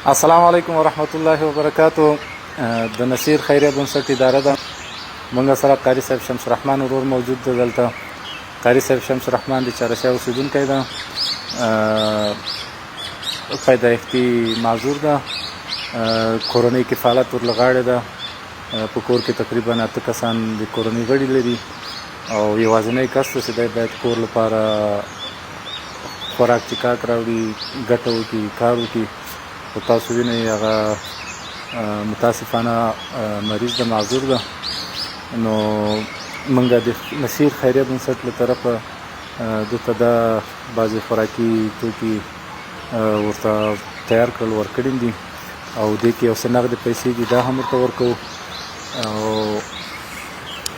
السلام علیکم ورحمت الله وبرکاتو. د نصیر خیریه بنسټ اداره ده. مونږ سره قاری صاحب شمس الرحمن ورور موجود ده. دلته قاری صاحب شمس الرحمن د چارشاه اوسېدونکی ده، پیدایښتي معذور ده، کورنۍ کفالت ورله غاړې ده. په کور کې تقریبا 8 کسان د کورنۍ غړي لري او یوازینی کس ده چې دی باید کور لپاره خوراک چکاک راوړي، ګټه وکړي، کار وکړي. خو تاسو وینئ هغه متاسفانه مریض ده، معذور ده. نو موږ د نصیر خیریه بنسټ له طرفه ده ته دا بعضې خوراکي توکي ورته تیار کړل، ورکړي دي او دې کې یو څه نغدې پیسې دي، دا هم ورته ورکوو. او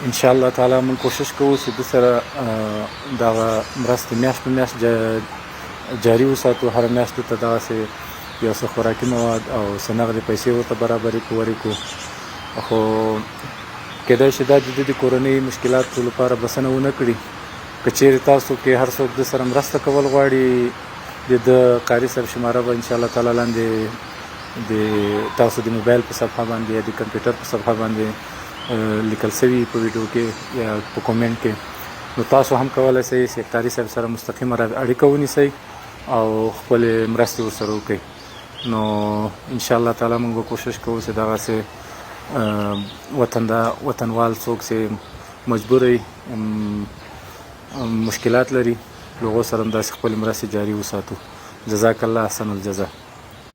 ان شاء الله تعالی موږ کوشش کوو چې د سره دغه مرستې میاشت په میاشت جاري وساتو. هره میاشت ته دغسې یو څه خوراکي مواد او څه نغدې پیسې ورته برابرې کړو، ورکړو. خو کېدای شي دا د ده د کورنۍ مشکلاتو لپاره بسنه ونه کړي. که چیرې تاسو کې هر څوک د سره مرسته کول غواړي، د ده قاري صاحب شماره به ان شاء الله تعالی لاندې د تاسو د موبایل په صفحه باندې یا د کمپیوټر په صفحه باندې لیکل شوی په ویډیو کې یا په کومنټ کې، نو تاسو هم کولای شئ چې قاري صاحب سره مستقیمه اړیکه ونیسئ او خپلې مرستې ورسره وکړئ. نو ان شاء الله تعالی موږ به کوشش کوو چې دغسې وطنوال څوک چې مجبور مشکلات لري، له هغو سره همداسې خپلې مرستې جاري وساتو. جزاک الله احسن الجزا.